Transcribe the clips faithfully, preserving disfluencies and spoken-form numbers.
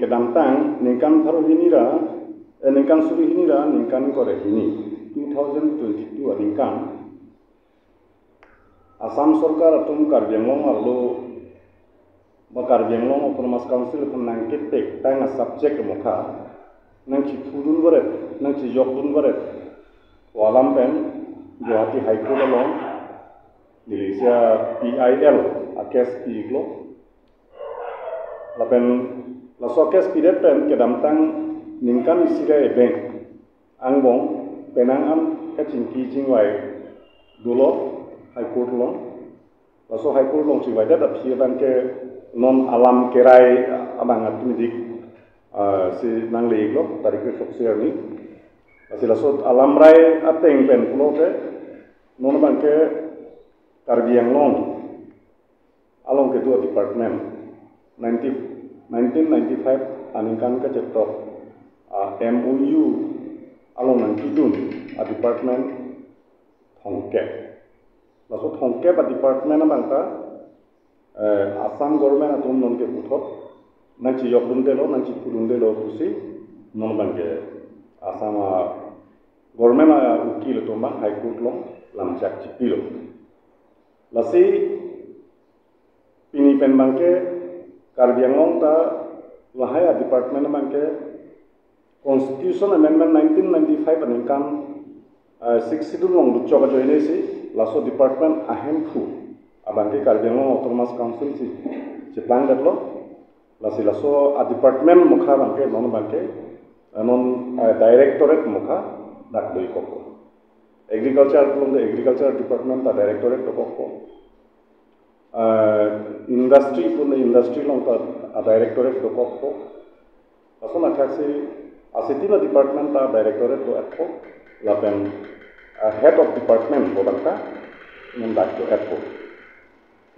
Kedamtang ningkan pharo hini ra, eh, ningkan suri hini ra ningkan kre hini, two thousand twenty-two aningkan, Assam Sorkar atum Karbi Anglong arlo ba Karbi Anglong Autonomous Council aphan nangketek tang a subject mokha nangchiphudun varet, nangchijokdun varet pu alam pen Guwahati High Court along neli isi a P I L a case pi-iklo. Lapen laso case pidet pen kedamtang ningkan isi ra ebeng angbong penang an kachingki chingvai dolo High Court along. Laso High Court along chingvaidet aphi abangke non alam kerai abang atmedik, ah, si nangle-iklo tarik ke soksi arni. Lasi laso alam rai ateng pen pulote non abangke Karbi Anglong along kedo department ninety, nineteen ninety-five aningkan kachetok, ah, M O U along nangkidun a department thomkep. Laso thomkep a department abangta, eh, Assam government atum nonke puthot nangchijokdundelo, nangchiphudundelo pusi non abangke Assam a government a ukil atum abang High Court along lamchak chipilo. Lasi pini pen abangke Karbi Anglong ta lahai a department abangke Constitution Amendment nineteen ninety-five aningkan, eh, Sixth Schedule along luchok ajoine si laso department ahemphu abangke Karbi Anglong Autonomous Council si cheplangdetlo. Lasi laso a department mokha abangke non abangke, eh, non, eh, directorate mokha dak doikokpo. Agriculture pulote agriculture department ta directorate dokokpo. Ah, industry pulote industry along ta a directorate dokokpo. Lason athaksi a sitila department ta directorate do-etpo. Lapen, ah, head of department pu abangta non dak do-etpo.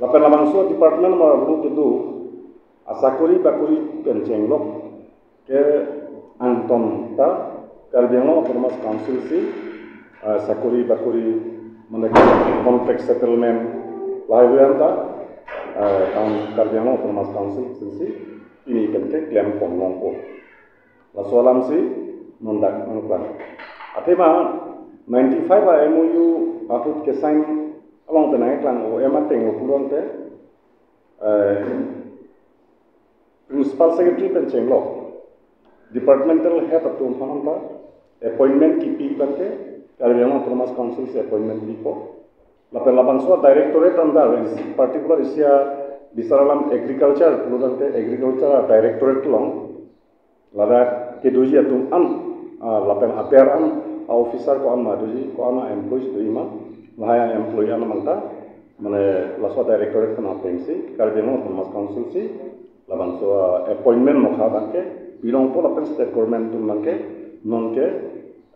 Lapen labangso department mar bulu kedo asakori bakori pen chenglok ke angton ta Karbi Anglong Autonomous Council si, ah, sakori bakori mane contract settlement lahai-hui anta, ah, ang Karbi Anglong Autonomous Council si pini pen ke klemponlongpo. Laso alam si non dak nangklang. Athema ninety-five a M O U ahut kesign along pen nangklang o ema tenglo pulote, eh, Principal Secretary pen chenglok departmental head atum aphan ta appointment kipi abangke Karbi Anglong Autonomous Council si appointment pipo. Lapen labangso directorate under isi particular isi a bisar alam agriculture pulote agriculture directorate along ladak kedoji atum an, ah, lapen aper an, ah, officer ko-an ma doji, ko-an ma employees doji ma, lahai employee an abangta mane laso directorate pen ateng si Karbi Anglong Autonomous Council si labangso, ah, appointment mokha abangke pilongpo lapen state government atum abangke nonke,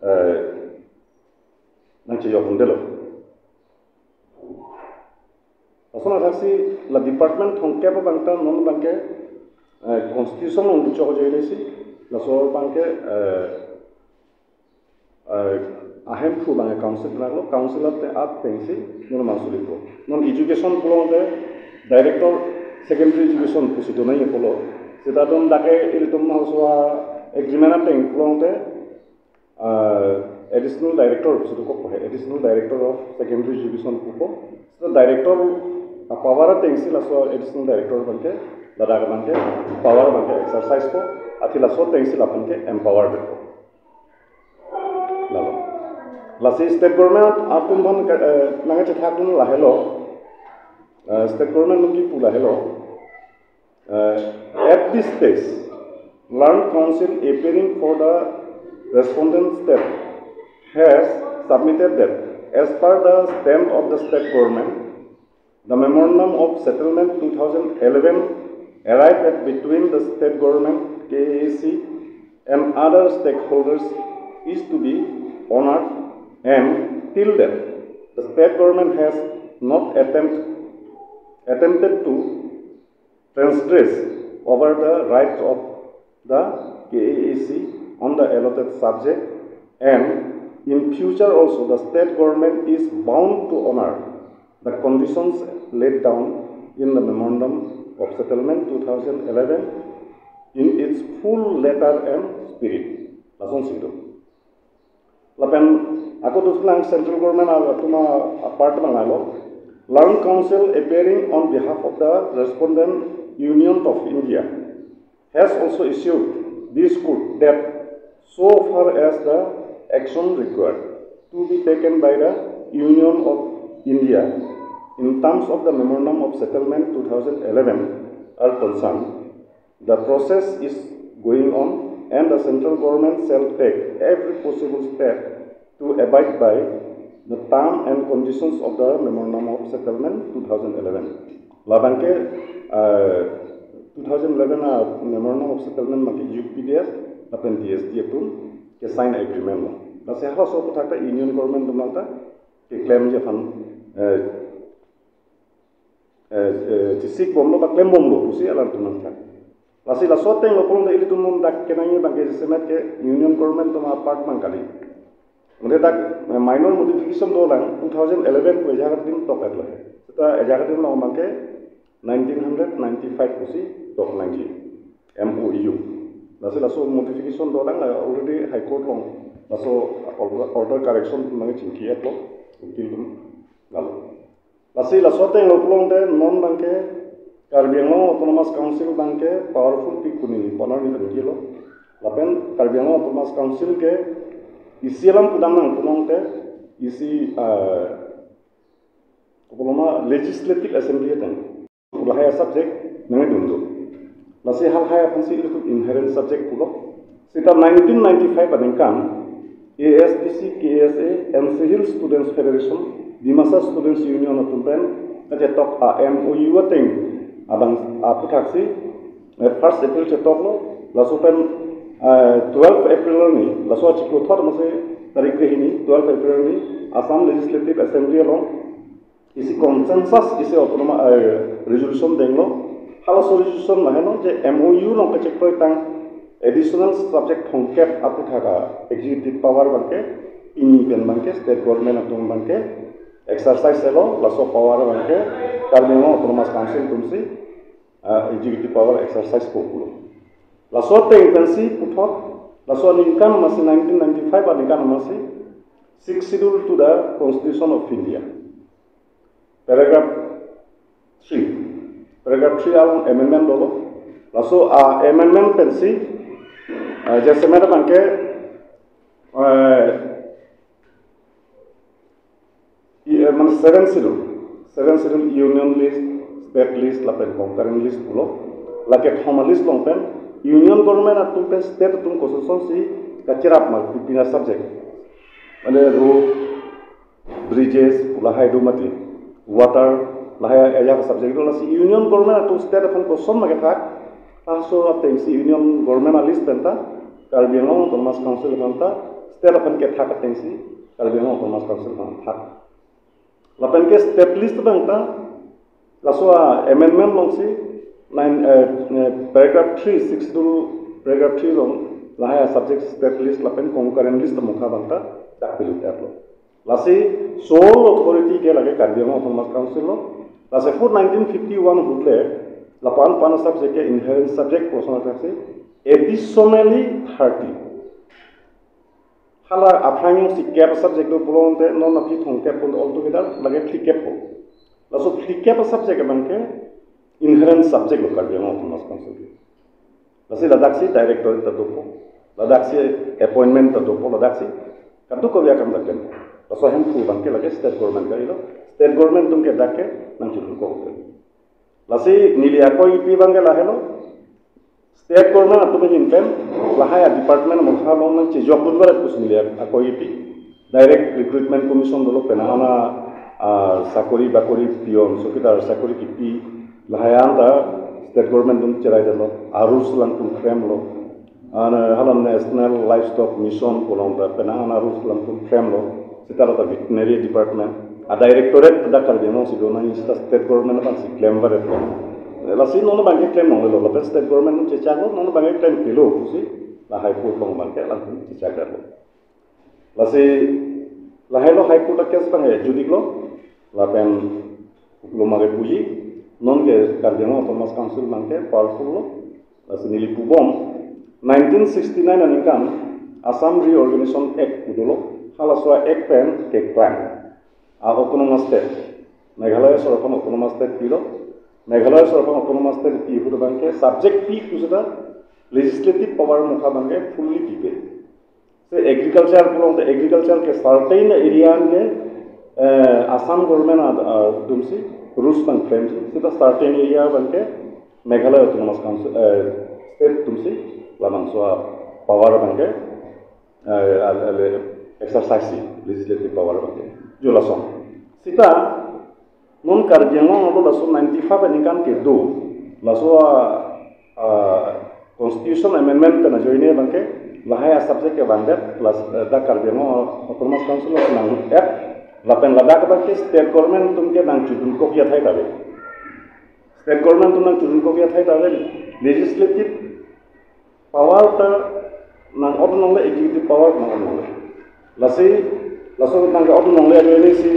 eh, nangchijokdundelo. Lason athaksi la department thomkep abangta non abangke, eh, constitution along luchok ajoine si laso abangke, eh, eh, ahemphu abangke council nanglo, council ate ateng si non abang sulipo. Non education pulote director secondary education pusi donai pulo. Seta don dak ke ilitum halaso agreement ateng pulote, ah, additional director pusi dokokpo he, additional director of secondary education pupo. So director a power ateng si laso additional director abangke, ladak abangke power abangke exercise po, athe laso ateng si labangke empowered po. Lalo. Lasi state government atum aphan, eh, nangkachethakdun lahelo. Eh, state government nangkipu lahelo. Uh, at this stage, Learned Counsel appearing for the respondent state has submitted that, as per the stand of the state government, the memorandum of settlement two thousand eleven arrived at between the state government, K A A C, and other stakeholders is to be honored, and till that, the state government has not attempt, attempted to transgress over the rights of the K A A C on the allotted subject, and in future also the state government is bound to honor the conditions laid down in the memorandum of settlement two thousand eleven in its full letter and spirit. Lason si do. Lapen ako duslang central government atum apart abang lo. Learned Counsel appearing on behalf of the Respondent Union of India has also issued this court that so far as the action required to be taken by the Union of India in terms of the Memorandum of Settlement two thousand eleven are concerned, the process is going on and the central government shall take every possible step to abide by the term and conditions of the Memorandum of Settlement two thousand eleven. Labang ke, eh, two thousand eleven a Memorandum of Settlement abang ke U P D S lapen D S D atum ke sign agreement lo. Lasi halaso aphuthak ta Union Government atum abang ta keklem ji aphan, eh, eh, eh, chesik bomlo ba klem bomlo pusi alanglitum nangthan. Lasi laso ateng lo pulote ilitum non dak kenangji abang ke jasemet ke Union Government atum apart abang kali. Mane dak, eh, minor modification dolang two thousand eleven pu ejagat adim tok-et lo. Seta ejagat adim lo abang ke nineteen ninety-five pusi tok nangji M O U. Lasi laso modification dolang, eh, already High Court along laso order, order correction abang chingki-et lo, ukil atum. Lalo. Lasi laso ateng lo pulote non abang ke Karbi Anglong Autonomous Council abang ke powerful pi kunini ponar ni tangki lo. Lapen Karbi Anglong Autonomous Council ke isi alam pudam nang pulote isi, eh, kopiloma Legislative Assembly ateng. Lahai subject nangdun do. Lasi halahai aphansi ilitum inherent subject pulo. Seta nineteen ninety-five aningkan A S D C, K S A, N C Hill Students Federation, Dimasa Students Union atum pen kachetok a M O U ateng abang aphuthaksi, eh, first April chetoklo, laso pen, eh, twelve April arni, laso achiklo thot masi tarik krehini, twelve April arni Assam Legislative Assembly along isi consensus isi autonomous, eh, resolution denglo. Halaso resolution lahenlo je M O U along kachekroitang additional subject thomkep aputhak a executive power abang ke pini pen abang ke state government atum abang ke exercise lo, laso power abang ke Karbi Anglong Autonomous Council atumsi, ah, executive power exercise po pulo. Laso ateng pensi puthot, laso aningkan masi nineteen ninety-five aningkan masi Sixth Schedule to the Constitution of India. Paragraph three. Paragraph three along amendment dolo. Laso, ah, amendment pensi, ah, jasemet abang ke, eh, i, eh, mane seven schedule. Seven schedule Union list, state list, lapen concurrent list pulo. Lake thoma list along pen Union Government atum pen state atum kosonsi kacherap ma pipina subject. Mane road, bridges, pu lahai do mati, water, lahai ajak subject do. Lasi Union Government atum state aphan koson ma kethak, laso atengsi Union Government a list pen ta, Karbi Anglong Autonomous Council pen ta, state aphan kethak atengsi, Karbi Anglong Autonomous Council aphan thak. Lapen ke state list abang ta, laso a amendment alongsi, nine, eh, eh, paragraph three, sixth schedule, paragraph three along, lahai a subject state list lapen concurrent list amokha abang ta, dak pilut-etlo. Lasi sole authority ke lake Karbi Anglong Autonomous Council lo. Lasi four nineteen fifty-one ahut le lapu-an pu-an subject ke inherent subject koson athak si additionally thirty. Hala aphrang jongsi kep subject do pulote non aphi thomkep pon altogether lake phlikep po. Laso phlikep subject abang ke inherent subject lo Karbi Anglong Autonomous Council. Lasi ladaksi directorate ta dopo, ladaksi appointment ta dopo, ladaksi kadokave akam ta klem. Laso ahemphu abang ke lake state government karilo, state government atum ke dak ke nangchirhuko. Lasi neli akoi kipi abang ke lahelo, state government atum ahin pen lahai a department amokha along nangchejokdun varet pusi neli akoi kipi. Direct Recruitment Commission dolo, penang an a, ah, sakori bakori, peon, chowkidar sakori kipi, lahai an ta state government atum cherai detlo, a rules alangtum frame lo. An, eh, hala National Livestock Mission pu along ta penang an a rules alangtum frame lo. Seta la ta veterinary department a directorate ta dak Karbi Anglong si do nangji, seta state government aphansi klem varet lo. Eh, lasi non abang ke klem longlelo, lapen state government atum chechaklo, non abang ke klem pilo pusi la High Court along abang ke alangtum chechak detlo. Lasi lahelo High Court a case abang ke judiklo, lapen kopiloma ke puji, non ke Karbi Anglong Autonomous Council abang ke powerful lo. Lasi neli pubom, nineteen sixty-nine aningkan Assam Reorganization Act pu dolo, halaso a-act pen keklang a-autonomous state, Meghalaya sorkar autonomous state pilo. Meghalaya sorkar autonomous state pi ahut abangke subject pi pu seta legislative power mukha abangke fully pipe. Se agriculture pulote agriculture ke certain area ke, eh, Assam government ad-, adumsi rules abang frame si, seta certain area abangke Meghalaya Autonomous Council, eh, state atumsi labangso a-power abangke, eh, al-, al-, exercise si, legislative power abangke. Jo lason. Seta non Karbi Anglong arlo laso ninety-five aningkan kedo, laso a, a, constitution amendment pen ajoine abangke lahai a-subject kevangdet, las, eh, dak Karbi Anglong Autonomous Council nanglut-et, lapen ladak abangke state government atum ke nangchudun kok athai ta ave. State government atum nangchudun kok athai ta ave. Legislative power ta nang-otdun longle, executive power nang-otdun longle. Lasi, laso nang-otdun longle ajoine si,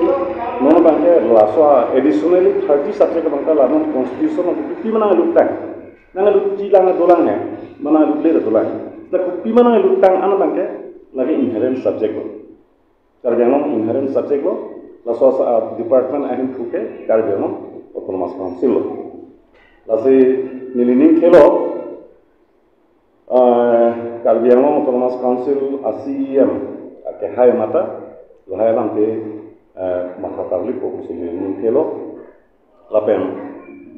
non abangke laso a-additionally thirty subject abangke la non constitution along kopima nangluttang. Nangluttang lang dolang he, ma nanglutle dolang. Na kopima nangluttang an abangke lake inherent subject lo. Karbi Anglong inherent subject lo, laso asa, ah, department ahin puke Karbi Anglong Autonomous Council lo. Lasi neli ning thelo, ah, Karbi Anglong Autonomous Council a-C E M, ah, kehai mata, lahai alamthe, ah, matha tarlip ko pusi neli ning thelo. Lapen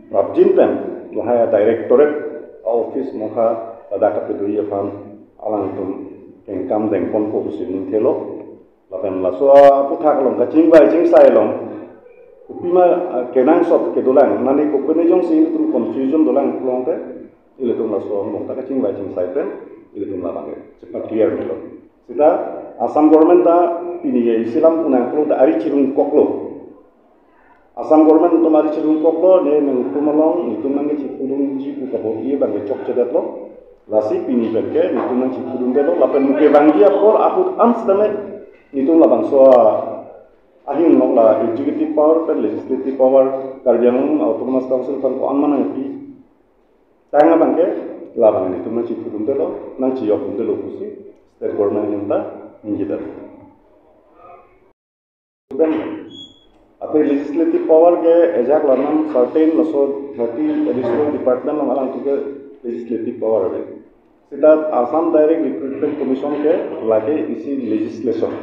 prapjin pen lahai a-directorate a-office mukha ladak kapedoji aphan alangtum kengkam dengpon ko pusi ning thelo. Lapen laso aputhak along kachingvai chingsai along kopima, ah, kenangsot kedolang, mane kopine jongsi ilitum confusion dolang pulote, ilitum laso along ta kachingvai chingsai pen ilitum labang chepa-clear melo. Seta Assam government ta pini ke isi alam pu nangklo ta ari chirungkoklo. Assam government atum ari chirungkoklo, ne nangtum along, netum nangchipudunji pu kabor-i abangke chokchedetlo. Lasi pini penke netum nangchipudundetlo, lapen muke vangji apor ahut an setame netum labangso ahin along la executive power pen legislative power Karbi Anglong Autonomous Council pen ko-an ma nangpi tang abangke labang netum nangchipudundetlo, nangchiyokdundetlo pusi state government ahin ta ningjedetlo. Then, athe legislative power ke ajak lanam certain laso thirty additional department along alangtum ke legislative power ave. Seta Assam Direct Recruitment Commission ke lake isi legislation,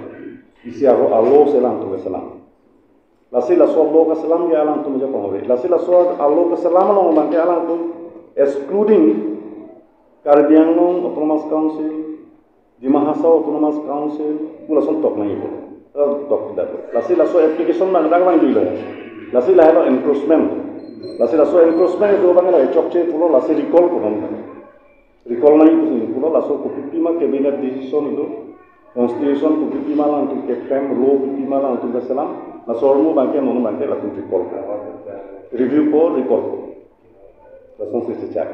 isi aro a-law si alangtum keselam. Lasi laso a-law keselam ke alangtum ajakong ave. Lasi laso a-law keselam along abangke alangtum excluding Karbi Anglong Autonomous Council, Dima Hasao Autonomous Council, pu lason tok nangji pu. Eh, tok dak. Lasi laso application abang dak abang dilo. Lasi lahelo encroachment. Lasi laso encroachment itu abang la chokche pulo, lasi recall pulo. Recall nangji pusi pulo, laso kopipima cabinet decision itu, constitution kopipima alangtum ke-frame, law kopipima alangtum keselam, laso ahormu abangke non abangke latum recall. Review po, recall po. Lasonsi chechak.